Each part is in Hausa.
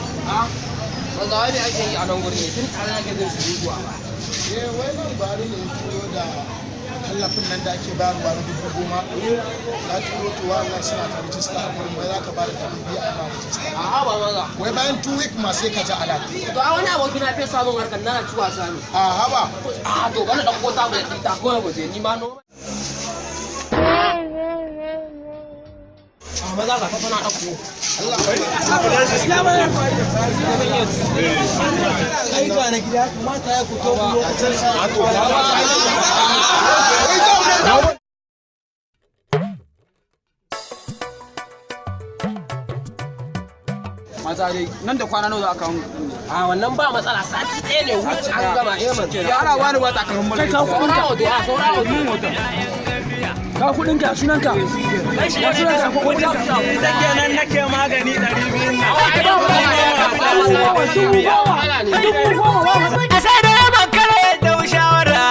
Maza, wai me ake yi a nan gurin ne? Tun tare nake jin surutu a baya. Eh, wai nan Buhari ne ya turo da tallafin nan da ake bayarwa na 10,000. Ya turo, to wannan suna ta rijista a gurin. Wai za ka ba da 200 a ma rijista. A'a ba, maza. Wai bayan 2 week ma sai ka ji alert. To a wani aboki na fesa mun harkar na ci wasa ne. A haba. A to, bana ɗauko ta mai ta kawai mu je ni ma no. A maza, ga ta tana ɗauko. Allah. Aika na gida kamata ya fito ku. Mata dai, nan da kwana nawa za a kawo? A wannan ba matsala, sati ɗaya ne wuce an gama, eh man. Ya ana wani ba takalmin mulki. Kai, kawo kuɗinka. Saura wato, a saura wato. Ka kuɗin ka, sunanka ya sunanka ko kuɗin ka? Ita kenan nake magani 200 nan. 10,000, 10,000, 10,000 ba. A sai da makare da shawara.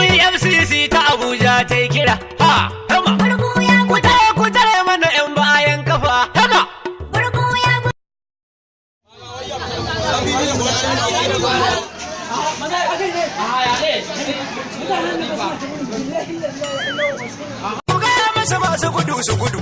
EFCC ta Abuja ta yi kira. Ha, hama. Ku tare mana 'yan bayan kafa. Hama. Ku gaya masa masu gudu su gudu.